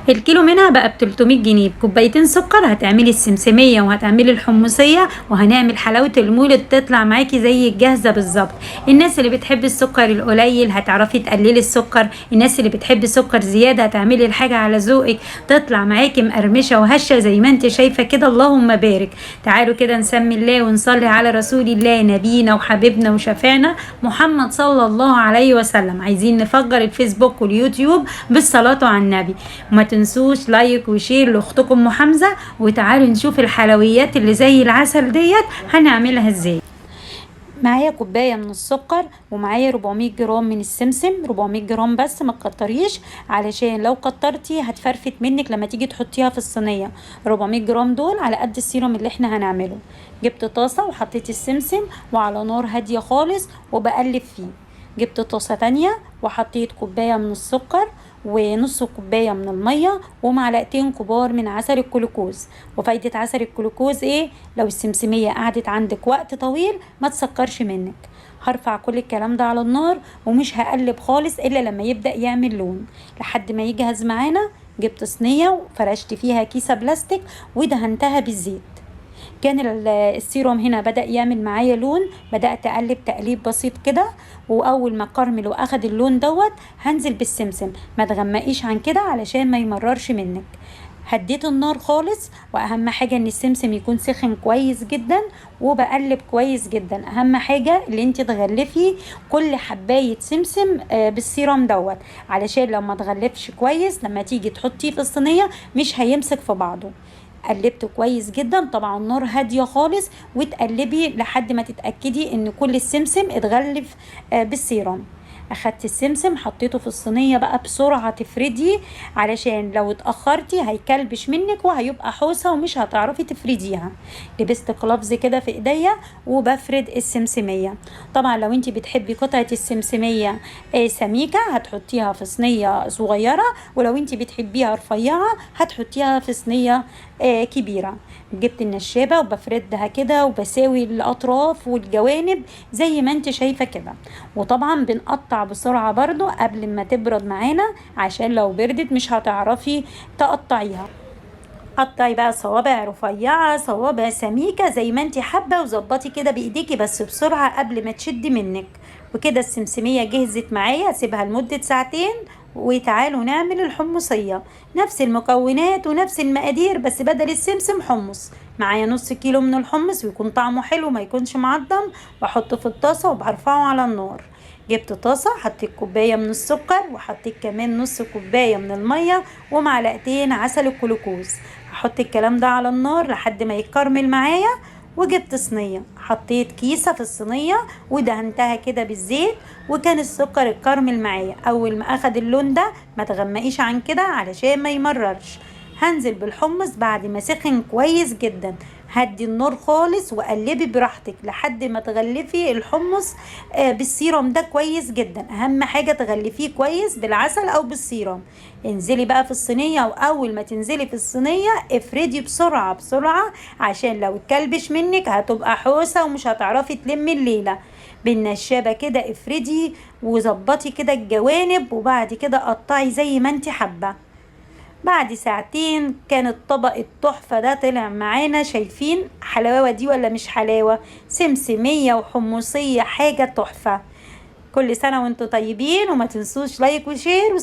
الكيلو منها بقى ب 300 جنيه. بكوبايتين سكر هتعملي السمسميه وهتعملي الحمصية وهنعمل حلاوة المولد تطلع معاكي زي الجاهزة بالظبط. الناس اللي بتحب السكر القليل هتعرفي تقللي السكر، الناس اللي بتحب سكر زيادة هتعملي الحاجة على ذوقك، تطلع معاكي مقرمشه وهشه زي ما انت شايفه كده، اللهم بارك. تعالوا كده نسمي الله ونصلي على رسول الله نبينا وحبيبنا وشفعنا محمد صلى الله عليه وسلم. عايزين نفجر الفيسبوك واليوتيوب بالصلاة على النبي. وما تنسوش like و share لاختكم ام حمزة، وتعالوا نشوف الحلويات اللي زي العسل ديت هنعملها ازاي. معايا كوباية من السكر ومعايا 400 جرام من السمسم، 400 جرام بس ما تكتريش علشان لو كترتي هتفرفت منك لما تيجي تحطيها في الصينية. 400 جرام دول على قد السيرم اللي احنا هنعمله. جبت طاسه وحطيت السمسم وعلى نار هادية خالص وبقلب فيه. جبت طاسه تانية وحطيت كوباية من السكر ونص كوباية من المية ومعلقتين كبار من عسل الجلوكوز. وفايده عسل الجلوكوز ايه؟ لو السمسميه قعدت عندك وقت طويل ما تسكرش منك. هرفع كل الكلام ده على النار ومش هقلب خالص الا لما يبدا يعمل لون لحد ما يجهز معانا. جبت صينية وفرشت فيها كيسه بلاستيك ودهنتها بالزيت. كان السيروم هنا بدأ يعمل معايا لون، بدأت أقلب تقليب بسيط كده، وأول ما كرمل وأخد اللون دوت هنزل بالسمسم. ما تغمقيش عن كده علشان ما يمررش منك. هديت النار خالص، واهم حاجة ان السمسم يكون سخن كويس جدا، وبقلب كويس جدا. اهم حاجة اللي انت تغلفي كل حبايه سمسم بالسيرم دوت، علشان لو ما تغلفش كويس لما تيجي تحطيه في الصينية مش هيمسك في بعضه. قلبته كويس جدا، طبعا النار هادية خالص، وتقلبي لحد ما تتاكدي ان كل السمسم اتغلف بالسيرم. اخدت السمسم حطيته في الصينية بقى بسرعة تفردي، علشان لو اتاخرتي هيكلبش منك وهيبقى حوسه ومش هتعرفي تفرديها. لبست gloves كده في ايديا وبفرد السمسميه. طبعا لو انت بتحبي قطعه السمسميه سميكة هتحطيها في صينية صغيرة، ولو انت بتحبيها رفيعة هتحطيها في صينية كبيرة. جبت النشابه وبفردها كده وبساوي الاطراف والجوانب زي ما انت شايفه كده. وطبعا بنقطع بسرعة برضو قبل ما تبرد معانا، عشان لو بردت مش هتعرفي تقطعيها. قطعي بقى صوابع رفيعة صوابع سميكة زي ما انت حابة، وظبطي كده بايديكي بس بسرعة قبل ما تشد منك. وكده السمسميه جهزت معايا، سيبها لمدة ساعتين. وتعالوا نعمل الحمصية. نفس المكونات ونفس المقادير، بس بدل السمسم حمص. معايا نص كيلو من الحمص، ويكون طعمه حلو ما يكونش معضم. بحطه في الطاسه وبرفعه على النار. جبت طاسه حطيت كوباية من السكر، وحطيت كمان نص كوباية من المية ومعلقتين عسل الجلوكوز. هحط الكلام ده على النار لحد ما يتكرمل معايا. وجبت صينية حطيت كيسه في الصينية ودهنتها كده بالزيت، وكان السكر اتكرمل معايا. اول ما اخد اللون ده ما تغمقيش عن كده علشان ما يمررش. هنزل بالحمص بعد ما سخن كويس جدا. هدي النار خالص وقلبي براحتك لحد ما تغلفي الحمص بالسيرم ده كويس جدا. اهم حاجة تغلفيه كويس بالعسل او بالسيرم. انزلي بقى في الصينية، واول ما تنزلي في الصينية افردي بسرعة بسرعة، عشان لو اتكلبش منك هتبقى حوسه ومش هتعرفي تلمي الليلة. بالنشابه كده افردي وظبطي كده الجوانب، وبعد كده قطعي زي ما انت حابة. بعد ساعتين كان الطبق التحفة ده طلع معانا. شايفين حلاوة دي ولا مش حلاوة؟ سمسمية وحمصية، حاجة تحفة. كل سنة وانتم طيبين، وما تنسوش like و share.